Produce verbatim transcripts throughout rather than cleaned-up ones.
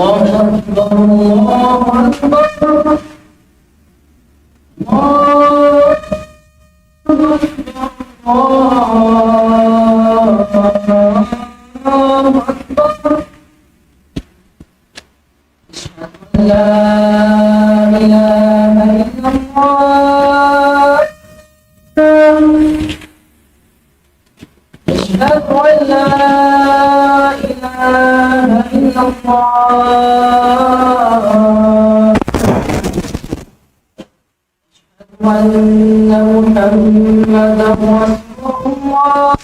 الله أكبر، الله أكبر. الله أكبر، الله أكبر. أشهد أن لا إله إلا الله. أشهد أن لا إله إلا الله. أشهد أن محمدا رسول الله.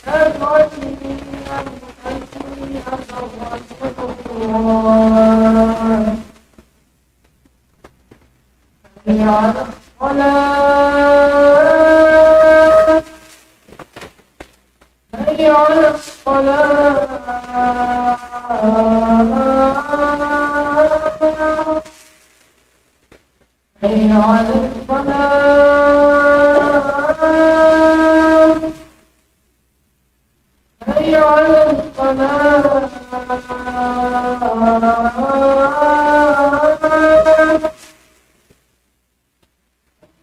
أشهد أن محمدا رسول الله. حي على الصلاة. حي على الصلاة. حي على الفلاح. حي على الفلاح.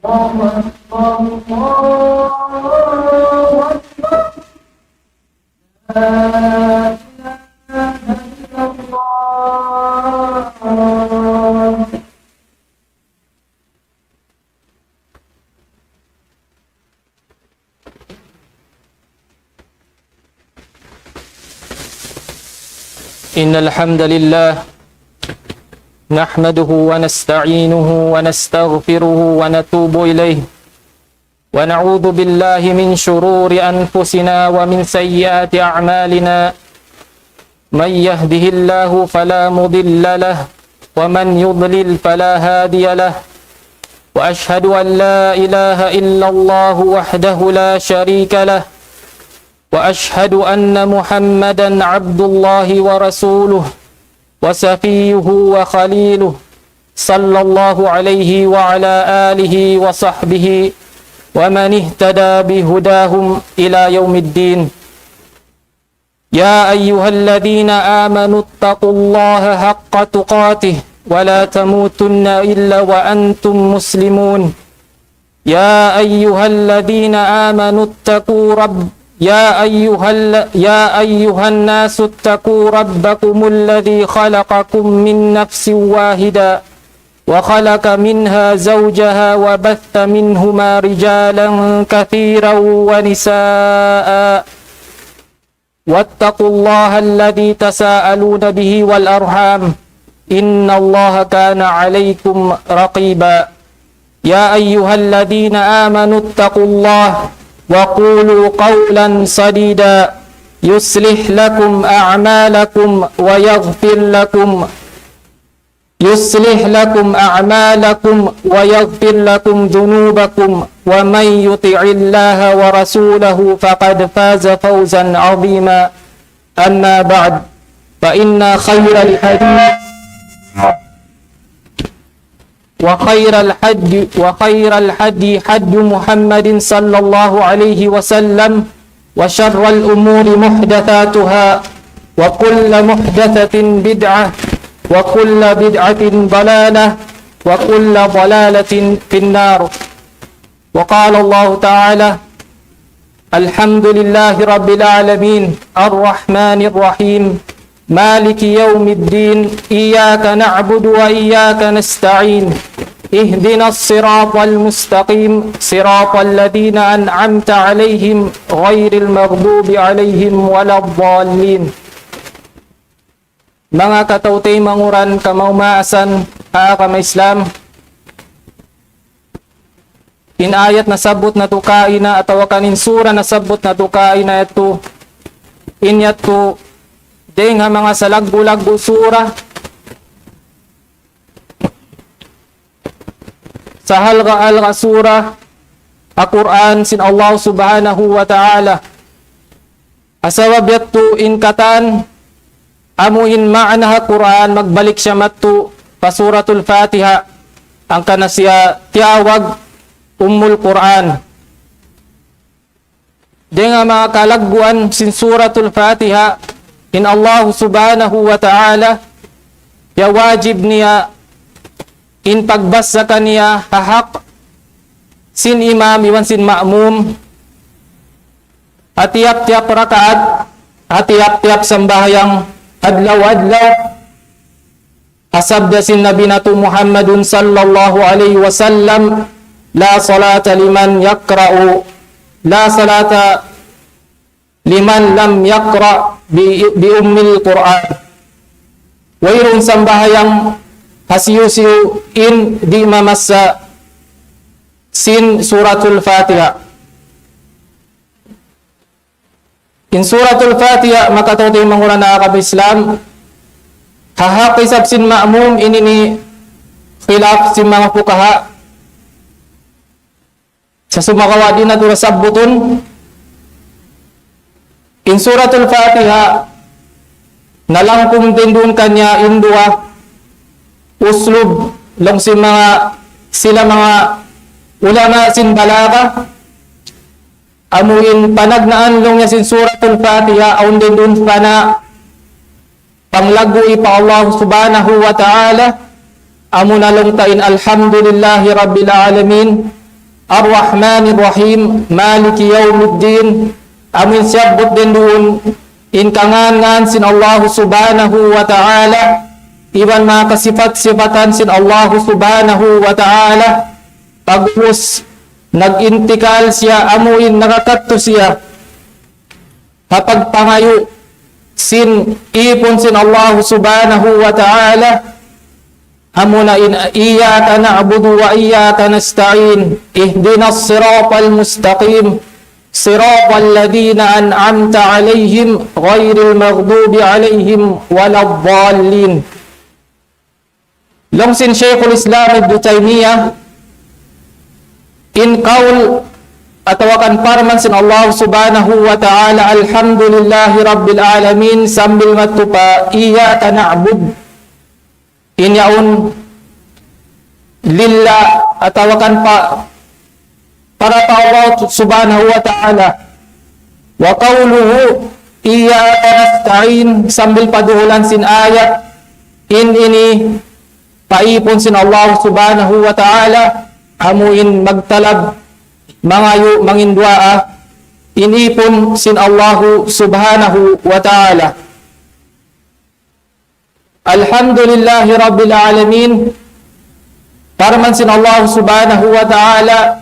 الله أكبر، الله أكبر. لا إله إلا الله. إن الحمد لله نحمده ونستعينه ونستغفره ونتوب إليه، ونعوذ بالله من شرور أنفسنا ومن سيئات أعمالنا. من يهده الله فلا مضل له، ومن يضلل فلا هادي له، وأشهد أن لا إله إلا الله وحده لا شريك له، وأشهد أن محمدا عبد الله ورسوله وصفيه وخليله، صلى الله عليه وعلى آله وصحبه ومن اهتدى بهداهم إلى يوم الدين. يا أيها الذين آمنوا اتقوا الله حق تقاته ولا تموتن إلا وأنتم مسلمون. يا أيها الذين آمنوا اتقوا رب يا أيها ال... يا أيها الناس اتقوا ربكم الذي خلقكم من نفس واحدة وخلق منها زوجها وبث منهما رجالا كثيرا ونساء، واتقوا الله الذي تساءلون به والأرحام، إن الله كان عليكم رقيبا. يا أيها الذين آمنوا اتقوا الله وقولوا قولا سديدا، يصلح لكم أعمالكم ويغفر لكم يصلح لكم أعمالكم ويغفر لكم ذنوبكم، ومن يطع الله ورسوله فقد فاز فوزا عظيما. أما بعد، فإن خير الحديث وخير الحدي وخير الحدي حدي محمد صلى الله عليه وسلم، وشر الأمور محدثاتها، وكل محدثة بدعة، وكل بدعة ضلالة، وكل ضلالة في النار. وقال الله تعالى: الحمد لله رب العالمين، الرحمن الرحيم، مالك يوم الدين، إياك نعبد وإياك نستعين، اهدنا الصراط المستقيم، صراط الذين أنعمت عليهم، غير المغضوب عليهم ولا الضالين. Manga kataymanghuran, kamaas-maasan ha agama Islam, in ayat nasabbut natu' kaina atawa kan in sura nasabbut natu' kaina yadtu, in yadtu dayng ha manga salaggu'-laggu' sura, sahalga'-halga' sura ha Qur'an sin Allah Subhanahu wa Ta'ala. Ha sabab yadtu in katan amu in maana ha Qur'an, magbalik siya madtu pa Suratul Fatiha, hangkan na siya tiyawag Ummul Qur'an. Dayn ha manga kalagguan sin Suratul Fatiha, in Allah Subhanahu wa Ta'ala, ya wajib niya in pagbasa kaniya ha hak sin imam iban sin ma'mum, ha tiyap-tiyap rakaat, ha tiyap-tiyap sambahayang adlaw-adlaw. Ha sabda sin Nabi natu' Muhammadun sallallahu alayhi wasallam, لا صلاة لمن يقرأ، لا صلاة لمن لم يقرأ ب-، بأم القرآن. Wayruun sambahayang hisiyu-siyu in di' mamassa sin Suratul Fatiha. In Suratul Fatiha, manga tau taymanghud ku ha agama Islam, ha hak isab sin ma'mum, ini in khilaf sin manga fuqaha. Sa' sumagawa' di' natu' sabbutun, in Suratul Fatiha, nalangkum duun kaniya in duwa uslub, laung sin manga, sila manga ulama sin balaga, amu in panagnaan laung niya sin Suratul Fatiha, awn duun thana, panglaggu' pa Allah Subhanahu wa Ta'ala, amu na laung ta in الحمد لله رب العالمين، الرحمن الرحيم، مالك يوم الدين, amu in siyabbut duun in kangān-ngān sin Allah Subhanahu wa Ta'ala, iban manga kasipat-sipatan sin Allah Subhanahu wa Ta'ala, pag'ubus nag-intikal siya, amu in nakakadtu siya ha pagpangayu' sin īpun sin Allah Subhanahu wa Ta'ala, amu na in إياك نعبد وإياك نستعين، اهدنا الصراط المستقيم، صراط الذين أنعمت عليهم، غير المغضوب عليهم ولا الضالين. Laung sin Shaykhul Islam Ibn Taymiyyah, in kaul atawa kan parman sin Allah Subhanahu wa Ta'ala, الحمد لله رب العالمين, sambil matupa, إياك نعبد. In yaun lillah atawa kan pa-, para pa Allah Subhanahu wa Ta'ala. وقوله إياك نستعين, sambil paduhulan sin ayat, in ini pa īpun sin Allah Subhanahu wa Ta'ala, amu in magtalab, mangayu', manginduwaa, in īpun sin Allah Subhanahu wa Ta'ala. الحمد لله رب العالمين. Parman sin Allah Subhanahu wa Ta'ala,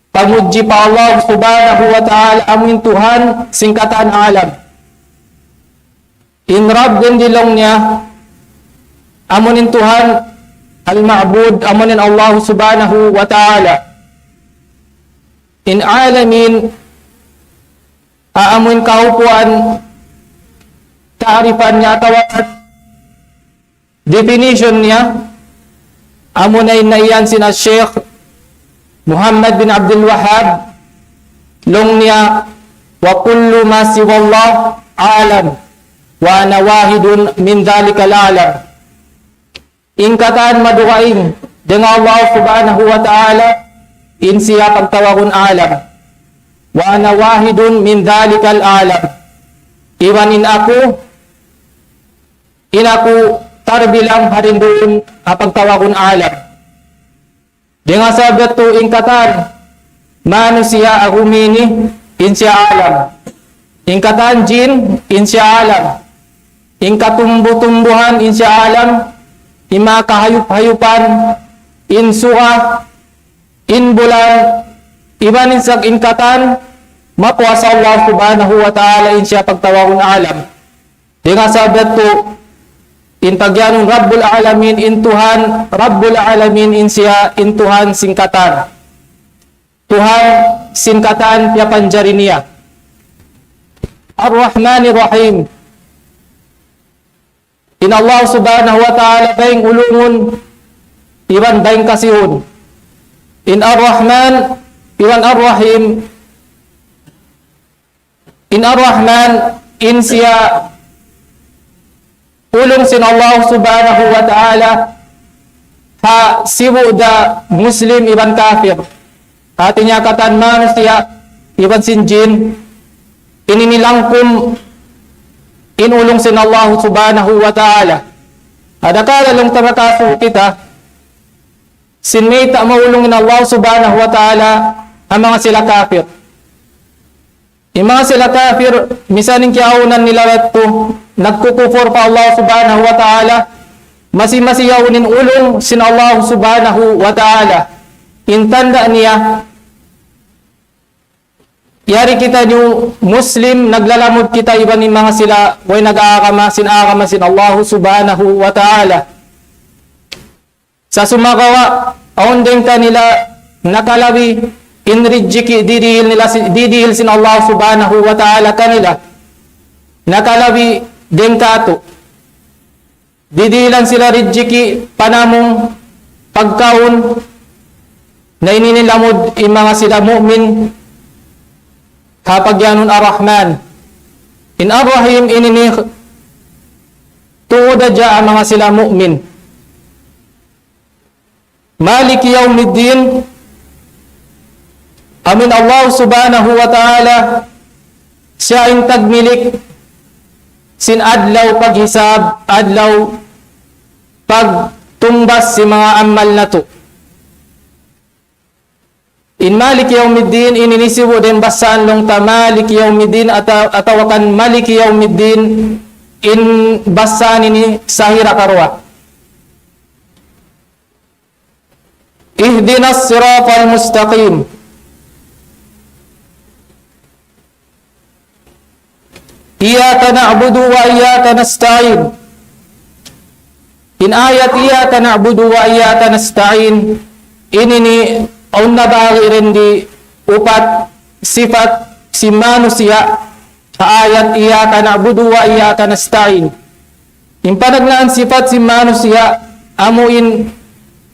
pamudji pa Allah Subhanahu wa Ta'ala, amu in Tuhan sin katan alam. In Rabb in laung niya, amu in Tuhan, al-ma'bud, amu in Allah Subhanahu wa Ta'ala. In alamin, amu in kahupuan, ta'rifan niya atawa definition niya, amu na in naiyan sin Sheikh Muhammad bin Abdul Wahhab, laung niya, وكل ما سوى الله عالم، وأنا واحد من ذلك العالم. In katan madugaing dayn ha Allah Subhanahu wa Ta'ala, in siya pagtawagun alam. وأنا واحد من ذلك العالم. Iban in aku, in aku tarbilang ha duun ha pagtawagun alam. Dayn ha sabab yadtu in katan manusiya' ha dunya ini, in siya alam. In katan jin, in siya alam. In katumbu-tumbuhan, in siya alam. In manga kahayup-hayupan, in suga, in bulan, iban in sag-, in katan, mapuas Allah Subhanahu wa Ta'ala, in siya pagtawagun alam. Dayn ha sabab yadtu, in pagiyanun Rabbul Alamin, in Tuhan Rabbul Alamin, in siya in Tuhan sin katan. Tuhan sin katan piyapanjari niya. Ar-Rahmanir Rahim. In Allah Subhanahu wa Ta'ala bayng ulungun, iban bayng kasihun. In Ar-Rahman, iban Ar-Rahim, in Ar-Rahman, in siya ulung sin Allah Subhanahu wa Ta'ala ha sibu' da Muslim iban kafir. Hati niya katan manusiya', iban sin jin, ini nilangkum in ulung sin Allah Subhanahu wa Ta'ala. Adakala laung ta makasubu kita, sin mayta' maulung in Allah Subhanahu wa Ta'ala, in manga sila kafir. In manga sila kafir, misan in kiyaunan nila yadtu, nagkukupur pa Allah Subhanahu wa Ta'ala, masi-masi yaun in ulung sin Allah Subhanahu wa Ta'ala. In tanda' niya, yari kitaniyu Muslim, naglalamud kita iban in manga sila, way nag-aagama, sin agama sin Allah Subhanahu wa Ta'ala. Sa' sumagawa', awn dayn kanila nakalabi in rijiki' didihil nila si-, didihil sin Allah Subhanahu wa Ta'ala kanila. Nakalabi dayn kātu'. Didihilan sila rijiki' panamung pagkaun na ini nilamud in manga sila mu'min ha pagiyanun Ar-Rahman. In Ar-Rahim ini ni tuud hadja in manga sila mu'min. Maliki yawmiddin, amuin Allah Subhanahu wa Ta'ala, siya in tagmilik sin adlaw paghisab, adlaw pagtumbas sin manga amal natu'. In Maliki yawmiddin, ini nisibu' dayn basaan laung ta Maliki yawmiddin ata-, atawa kan Maliki yawmiddin, in basaan ini sahira karuwa. اهدنا الصراط المستقيم. إياك نعبد وإياك نستعين. In ayat إياك نعبد وإياك نستعين, ini ni awn nabahagi' dayn di upat sipat sin manusiya' ha ayat إياك نعبد وإياك نستعين. In panagnaan sipat sin manusiya', amu in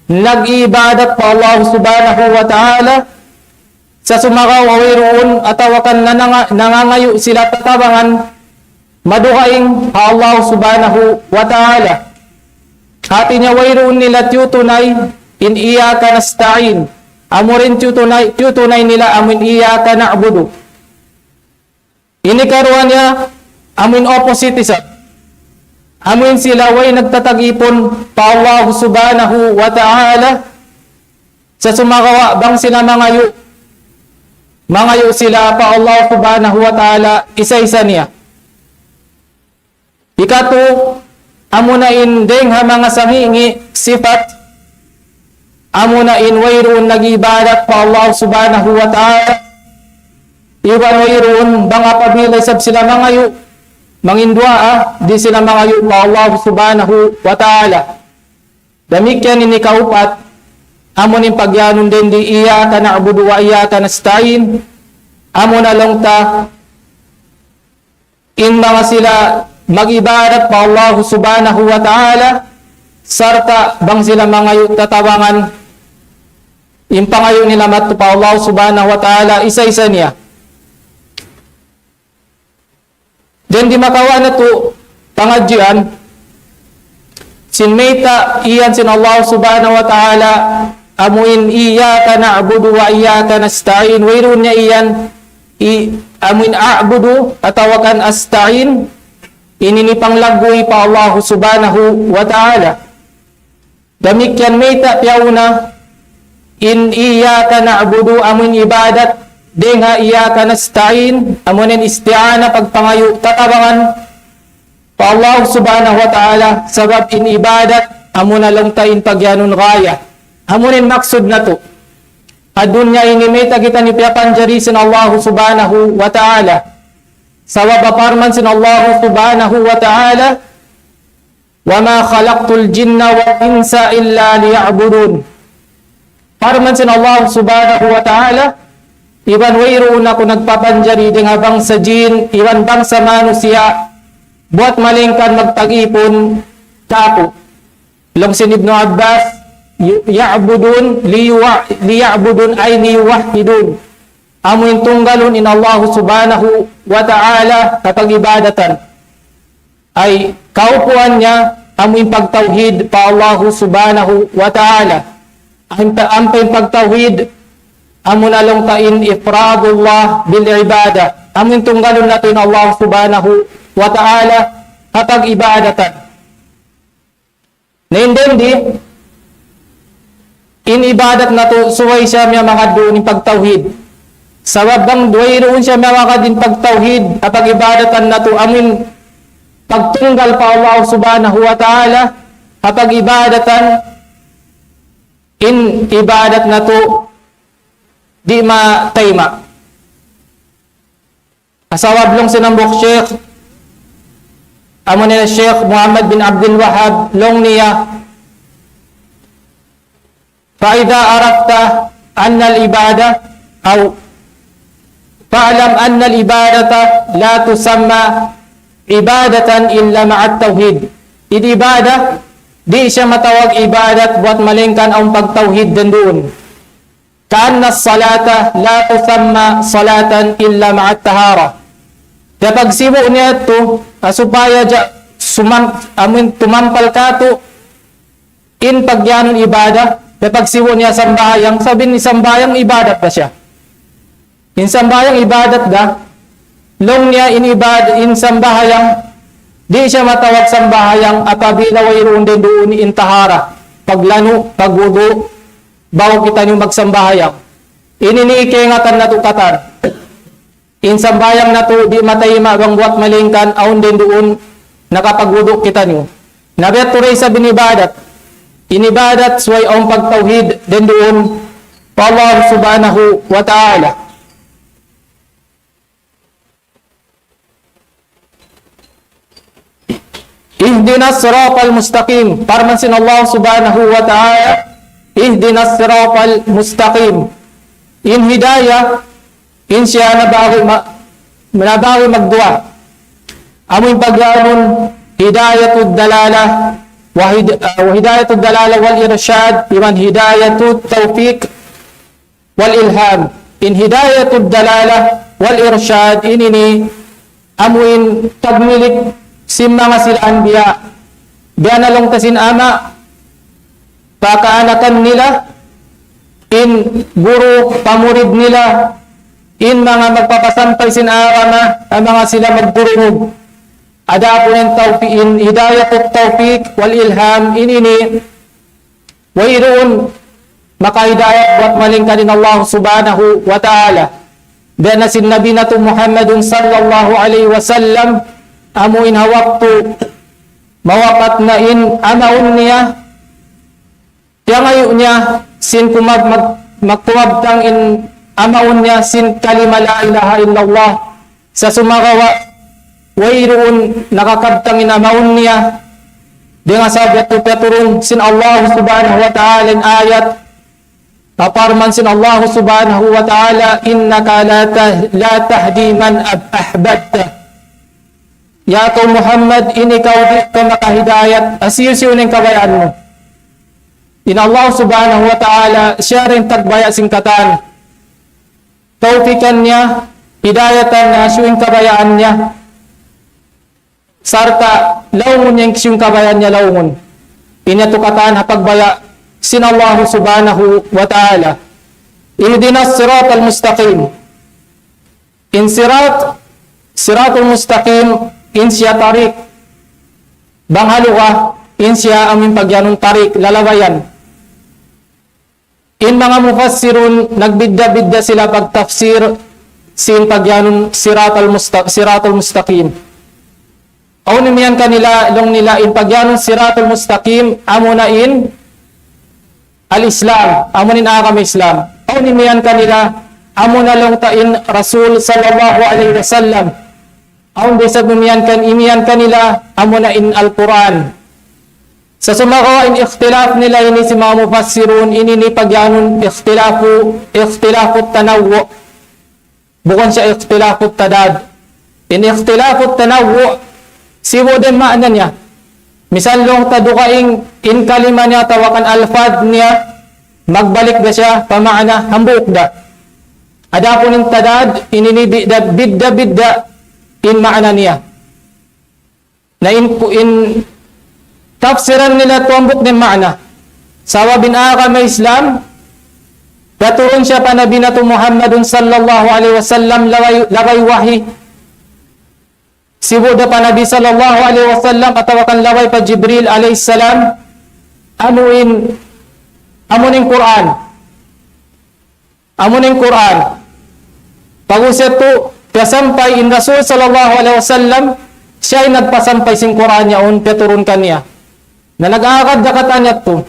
nag-iibadat pa Allah Subhanahu wa Ta'ala, sa' sumagawa' wayruun atawa kan nananga-, nangangayu' sila tatabangan madugaing ha Allah Subhanahu wa Ta'ala. Hati niya wayruun nila tiyutunay in إياك نستعين. Amu ra in tiyutunay, tiyutunay nila amu in إياك نعبد. Ini karuwa niya, amu in opposite isab. Amu in sila way nagtatagipun pa Allah Subhanahu wa Ta'ala, sa' sumagawa' bang sila mangayu', mangayu' sila pa Allah Subhanahu wa Ta'ala, isa-isa niya. Ikatu, amuna in dayng ha manga sangi'-ngi' sipat, amuna in wayruun nag-iibadat pa Allah Subhanahu wa Ta'ala, iban wayruun bang apabila isab sila mangayu', mangin duwaa, di' sila mangayu' pa Allah Subhanahu wa Ta'ala. Damikkiyan in ikaupat, amun in pagyanun dayn di إياك نعبد وإياك نستعين, amuna laung ta, in manga sila mag-ibadat pa Allah Subhanahu wa Ta'ala, sarta' bang sila mangayu' tatabangan, in pangayu' nila madtu pa Allah Subhanahu wa Ta'ala, isa-isa niya. Dayn di makawa' natu' pangadjian, sin mayta' iyan sin Allah Subhanahu wa Ta'ala, amu in إياك نعبد وإياك نستعين, wayruun niya iyan, i-, amu in أعبد atawa kan أستعين, ini ni panglagguy pa Allah Subhanahu wa Ta'ala. Damikkiyan mayta' piyauna in إياك نعبد amun ibadat, dayn ha إياك نستعين, amun in isti'ana pagpangayu' tatabangan pa Allah Subhanahu wa Ta'ala, sabab in ibadat, amuna laung ta in pagyanun ghaya. Amun in maksud natu'. Ha dunya ini mayta' kitaniyu piyapanjari sin Allah Subhanahu wa Ta'ala. Sabab parman sin Allah Subhanahu wa Ta'ala, وما خلقت الجن والإنس إلا ليعبدون. Parman sin Allah Subhanahu wa Ta'ala, iban wayruun aku nagpapanjari dayn ha bangsa jin, iban bangsa manusiya', buwat malaingkan magtagipun kāku'. Laung sin Ibnu Abbas, ي-، يعبدون ليوع-، ليعبدون أي ليوحدون. Amu in tunggalun in Allah Subhanahu wa Ta'ala ha pag-ibadatan. Ay kaupuan niya amu in pagtawhid pa Allahu Subhanahu wa Ta'ala. Ampa, ampa in pagtawhid, amuna laung ta in ifradullah bil ibadah. Amun tunggalun natu' in Allah subhanahu wa ta'ala ha pag-ibadatan. Na in dindi, in ibadat natu' subay siya miyamagad duun in pagtawhid. Sabab bang wayruun siya miyamagad in pagtawhid, ha pag-ibadatan natu' amun pagtunggal pa Allah subhanahu wa ta'ala, ha pag-ibadatan in ibadat natu' di' matayma'. Sabab laung sin hambuuk Sheikh, amuna Sheikh Muhammad bin Abdul Wahhab, laung niya, فإذا عرفت أن العبادة أو فاعلم أن العبادة لا تسمى عبادة إلا مع التوحيد. In ibadah, di' siya matawag ibadat buat malaingkan awn pagtawhid duun. كأن الصلاة لا تسمى صلاة إلا مع الطهارة. Kaya pagsibu' niya tu, ah, supaya ja-, sumam-, amun tumampal katu', in pagyanun ibadah, kaya pagsibu' niya sambahayang, sabab in sambahayang ibadat da siya. In sambahayang ibadat da, laung niya in ibad-, in sambahayang, di' siya matawag sambahayang apabila wayruun duun in tahara, paglanu', pagwudu', bahu kitaniyu magsambahayang. Ini in kaingatan natu' katan. In sambahayang natu' di' matayma' bang buat malaingkan awn duun nakapagwudu' kitaniyu. Na biya' tuud isab in ibadat. In ibadat subay awn pagtawhid duun pa Allah subhanahu wa ta'ala. اهدنا الصراط المستقيم. Parman sin Allah subhanahu wa ta'ala, اهدنا الصراط المستقيم. In hidayah, in siya nabahagi ma-, nabahagi magduwa. Amu in pagyanun hidayatud dalalah, wa hid-, ah, wa hidayatud dalalah wal irshad, iban hidayatut tawfiq wal ilham. In hidayatud dalalah wal irshad ini ini amu in tagmilik sin manga sila anbiya. Biya' na laung ta sin ama', pa kaanakan nila, in guru, pa murid nila, in manga magpapasampay sin agama, in manga sila magdurungug. Adapun in tawfi-, in hidayatut tawfiq wal ilham, in ini, wayruun makahidayat buat malaingkan in Allah subhanahu wa ta'ala. Biya' na sin Nabi natu' Muhammadun sallallahu alayhi wasallam, amu in ha waktu mawapat na in amaun niya, tiyangayu' niya sin kumab-, mag-, magkumabtang in amaun niya sin kalima la ilaha illallah. Sa' sumagawa', wayruun nakakabtang in amaun niya, dayn ha sabab yadtu piyaturun sin Allah subhanahu wa ta'ala in ayat, ha parman sin Allah subhanahu wa ta'ala, إنك لا ته-، لا تهدي من أحببت. Ya kaw Muhammad, in ikaw di' kaw makahidayat, hisiyu-siyu in kabayaan mu. In Allah subhanahu wa ta'ala, siya ra in tagbaya' sin katan. Tawfikan niya, hidayatan niya, hisiyu in kabayaan niya. Sarta' laungun niya hisiyu in kabayaan niya laungun. Ini yadtu katan ha pagbaya' sin Allah subhanahu wa ta'ala. اهدنا الصراط المستقيم. In sirat, siratul mustaqim, in siya tariq. Bang ha lugha, in siya amu in pagyanun tariq, lalabayan. In manga mufassirun, nagbidda'-bidda' sila pagtafsir sin pagyanun siratul musta-, siratul mustaqim. Awn imiyan kanila, laung nila, in pagyanun siratul mustaqim, amuna in al-Islam, amuna in agama Islam. Awn imiyan kanila, amuna laung ta in Rasul sallallahu alayhi wasallam. Awn da isab imiyan kan-, imiyan kanila, amuna in Al-Qur'an. Sa' sumagawa' in ikhtilaf nila ini sin manga mufassirun, ini in pagyanun ikhtilafu, ikhtilafu tanawwu'. Bukun siya ikhtilafu tadad. In ikhtilafu tanawwu', sibu' da in maana niya. Misal laung ta dugaing in kalima niya atawa kan alfaz niya, magbalik da siya pa maana hambuuk da. Adapun in tadad, ini in bidda', bidda'-bidda' in maana niya. Na in, in tafsiran nila tumbuk in maana. Sabab in agama Islam, Piyaturun siya pa Nabi natu' Muhammadun sallallahu alayhi wasallam, labay, labay wahi. Sibu' da pa Nabi sallallahu alayhi wasallam atawa kan labay pa Jibril alayhi salam. Amu in, amu in Qur'an. Amu in Qur'an. Pag'ubus yadtu, piyasampay in Rasul sallallahu alayhi wasallam, siya in nagpasampay sin Qur'an yaun, piyaturun kaniya. Na nag-aagad da katan yadtu.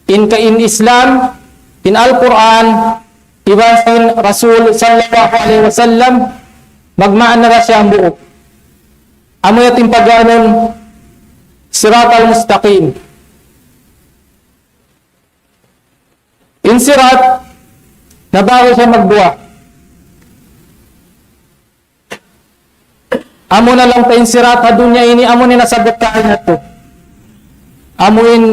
In ka in Islam, in Al-Qur'an, iban sin Rasul sallallahu alayhi wasallam, magmaana da siya hambuuk. Amu yadtu in pagyanun Siratal Mustaqim. In sirat, nabawi siya magduwa. Amu na laung ta in sirat ha dunya ini, amu in nasabbut kaina tu. Amu in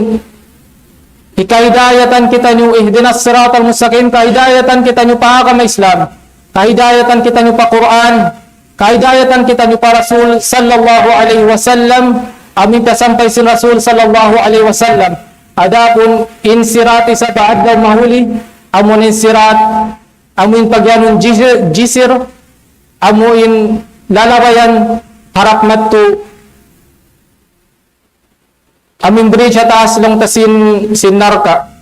hikahidayatan kitaniyu, ihdinas siratal mustaqim, kahidayatan kitaniyu pa agama Islam, kahidayatan kitaniyu pa Qur'an, kahidayatan kitaniyu pa Rasul sallallahu alayhi wasallam, amu in piyasampay sin Rasul sallallahu alayhi wasallam. Adapun in sirat isab ha adlaw mahuli, amu in sirat, amu in pagyanun jisir, jisir, amu in lalabayan harap madtu, amu in bridge ha taas laung ta sin, sin narka'.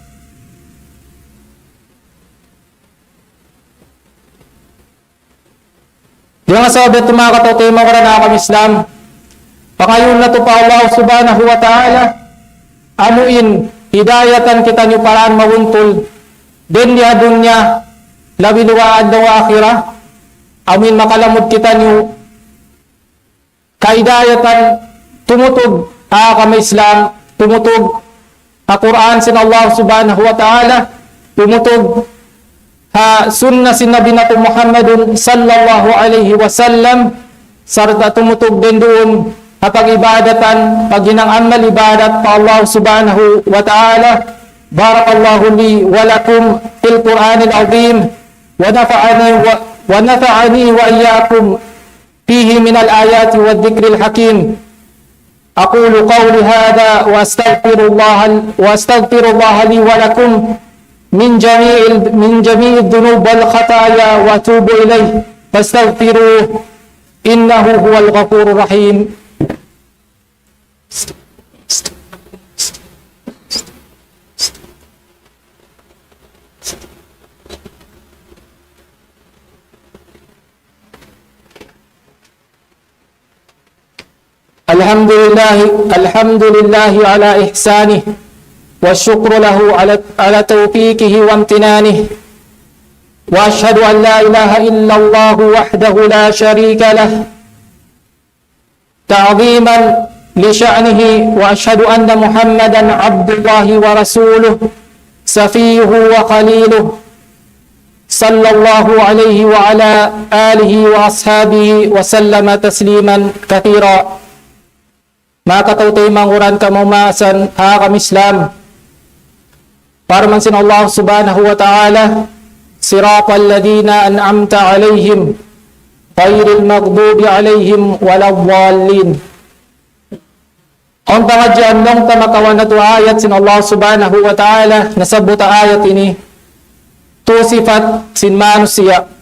Dayn ha sabab yadtu, manga kataymanghuran ha agama Islam, pangayuun natu' pa Allah subhanahu wa ta'ala, amu in hidayatan kitaniyu pa dān mabuntul, dayn di ha dunya, labi luwa adlaw akhirat, amu in makalamud kitaniyu kahidayatan tumutug ha agama Islam, tumutug ha Qur'an sin Allah subhanahu wa ta'ala, tumutug ha sunna sin Nabi natu' Muhammadun sallallahu alayhi wasallam, sarta' tumutug dayn duun ha pag-ibadatan, paghinang amal ibadat pa Allah subhanahu wa ta'ala. بارك الله لي ولكم في القرآن العظيم، ونفعني و-، ونفعني وإياكم فيه من الآيات والذكر الحكيم. أقول قولي هذا وأستغفر الله، وأستغفر الله لي ولكم من جميع ال-، من جميع الذنوب والخطايا وأتوب إليه فاستغفروه إنه هو الغفور الرحيم. الحمد لله، الحمد لله على إحسانه، والشكر له على، على توفيقه وامتنانه، وأشهد أن لا إله إلا الله وحده لا شريك له، تعظيما لشأنه، وأشهد أن محمدا عبد الله ورسوله، صفيه وخليله، صلى الله عليه وعلى آله وأصحابه وسلم تسليما كثيرا. Manga kataymanghuran ha agama Islam, parman sin Allah subhanahu wa ta'ala, صراط الذين أنعمت عليهم غير المغضوب عليهم ولا الضالين. Awn pangadjian laung ta makawa' natu' ayat sin Allah subhanahu wa ta'ala, nasabbut ha ayat ini tū sifat sin manusiya'.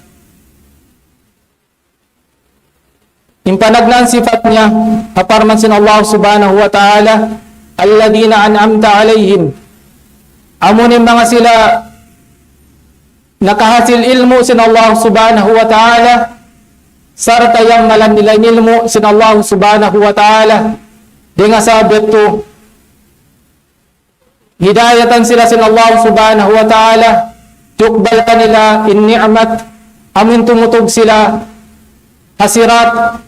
In panagnaan sifat niya, ha parman sin Allah subhanahu wa ta'ala, الذين أنعمت عليهم. Amu in manga sila nakahasil ilmu' sin Allah subhanahu wa ta'ala, sarta' iyammalan nila in ilmu' sin Allah subhanahu wa ta'ala, dayn ha sabab yadtu, hidayatan sila sin Allah subhanahu wa ta'ala, yukbal kanila in ni'mat, amu in tumutug sila ha sirat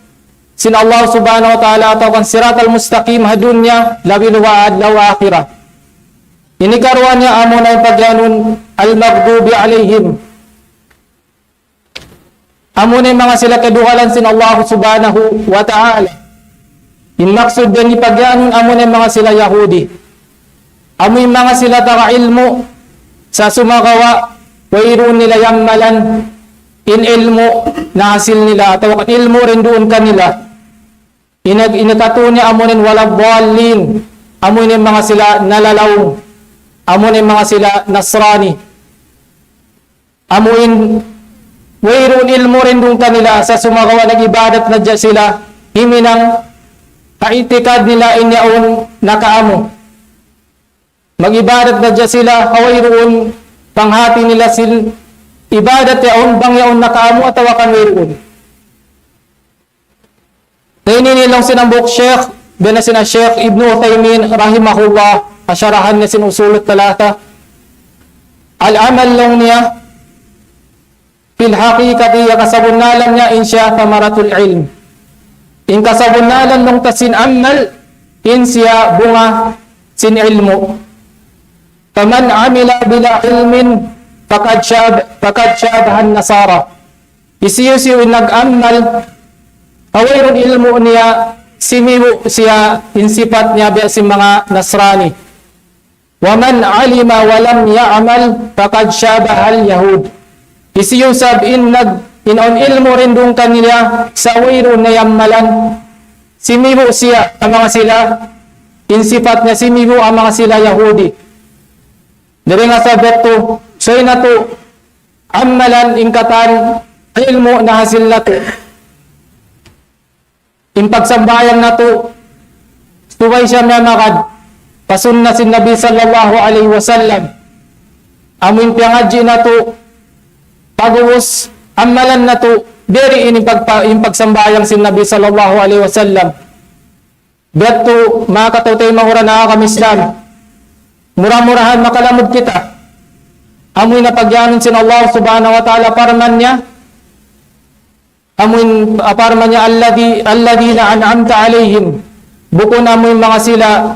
sin Allah subhanahu wa ta'ala, atawa kan siratal mustaqim ha dunya, labi luwa adlaw akhirat. Ini karuwa niya amu na in pagyanun al-maghdubi alayhim. Amu na in manga sila kadugalan sin Allah subhanahu wa ta'ala. In maksud dayn di pagyanun amu na in manga sila Yahudi. Amu in manga sila taga ilmu' sa sumagawa' wayruun nila yammalan in ilmu' nahasil nila atawa kan ilmu' dayn duun kanila. Ina-, ina katu' niya amu na in ولا الضالين. Amu na in manga sila nalalaung. Amu na in manga sila Nasrani. Amu in wayruun ilmu' dayn duun kanila, sa' sumagawa' nag-ibadat na hadja sila, himinang ha itikad nila in yaun nakaamu. Mag-ibadat na hadja sila, ha wayruun panghati nila sin ibadat yaun, bang yaun nakaamu atawa kan wayruun. Na ini laung sin hambuuk Sheikh, biya' na sin Sheikh Ibn Uthaymin rahimahullah, ha sharahan niya sin Usul Thalatha. Al-amal laung niya, fil haqiqati, ya kasabunnalan niya, in siya thamaratul ilm. In kasabunnalan laung ta sin amal, in siya bunga sin ilmu'. Faman amila bila ilmin, faqad shab-, faqad shabahan nasara. Hisiyu-siyu in nag-amal, ha wayruun ilmu' niya, simibu' siya in sipat niya biya' sin manga Nasrani. Wa man alima wa lam ya'mal, faqad shabahal yahud. Hisiyu isab in nag-, in awn ilmu' dayn duun kaniya, sa' wayruun niya amalan, simibu' siya ha manga sila, in sipat niya simibu' ha manga sila Yahudi. Dayn ha sabab yadtu, subay natu' amalan in katan ilmu' nahasil natu'. In pagsambahayang natu', subay siya miyamagad pa sunna sin Nabi sallallahu alayhi wasallam. Amu in piyangadji' natu', pag'ubus, amalan natu', diri in pagpa-, in pagsambahayang sin Nabi sallallahu alayhi wasallam. Biya' hādtu, manga kataymanghuran ha agama Islam. Mura-murahan makalamud kita. Amu in pagyanun sin Allah subhanahu wa ta'ala parman niya. Amu in, ah, parman niya, "Alladhi-, alladhina an'amta alayhim." Bukun amu in manga sila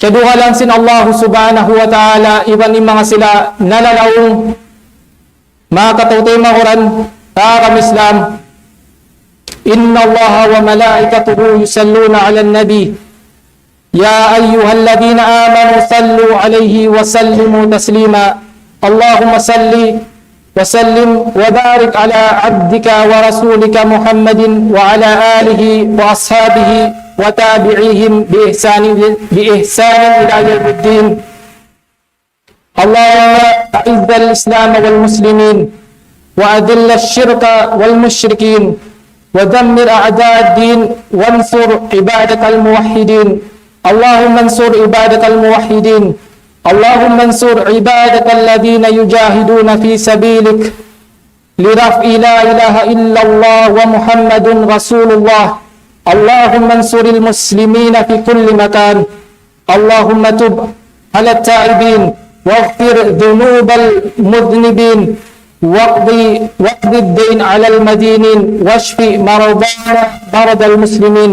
kiyadugalan sin Allah subhanahu wa ta'ala, iban in manga sila nalalaung. Manga kataymanghuran ha agama Islam. إن الله وملائكته يصلون على النبي يا أيها الذين آمنوا صلوا عليه وسلموا تسليما. اللهم صل وسلم وبارك على عبدك ورسولك محمد وعلى آله وأصحابه وتابعيهم بإحسان، بإحسان إلى يوم الدين. اللهم أعز الإسلام والمسلمين، وأذل الشرك والمشركين، ودمر أعداء الدين، وانصر عبادك الموحدين. اللهم انصر عبادك الموحدين. اللهم انصر عبادك الذين يجاهدون في سبيلك لرفع لا إله إلا الله ومحمد رسول الله. اللهم انصر المسلمين في كل مكان. اللهم تب على التائبين واغفر ذنوب المذنبين واقض، واقض الدين على المدينين واشف مرضانا مرضى المسلمين.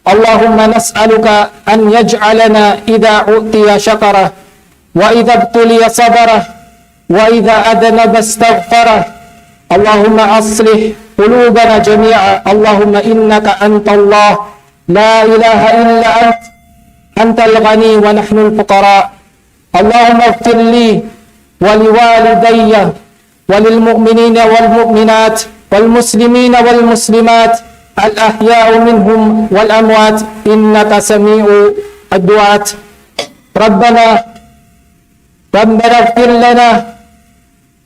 اللهم نسألك أن يجعلنا إذا أعطي شكره وإذا ابتلي صبره وإذا أذنب استغفره. اللهم أصلح قلوبنا جميعا. اللهم إنك أنت الله لا إله إلا أنت، أنت الغني ونحن الفقراء. اللهم اغفر لي ولوالدي وللمؤمنين والمؤمنات والمسلمين والمسلمات الأحياء منهم والأموات إنك سميع الدعاء. ربنا، ربنا اغفر لنا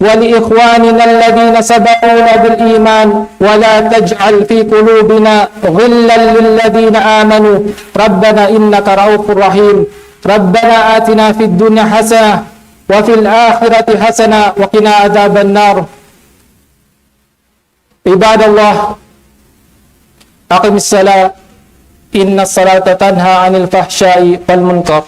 ولإخواننا الذين سبقونا بالإيمان ولا تجعل في قلوبنا غلا للذين آمنوا ربنا إنك رءوف رحيم. ربنا آتنا في الدنيا حسنة وفي الآخرة حسنة وقنا عذاب النار. عباد الله، أقم الصلاة، إن الصلاة تنهى عن الفحشاء والمنكر.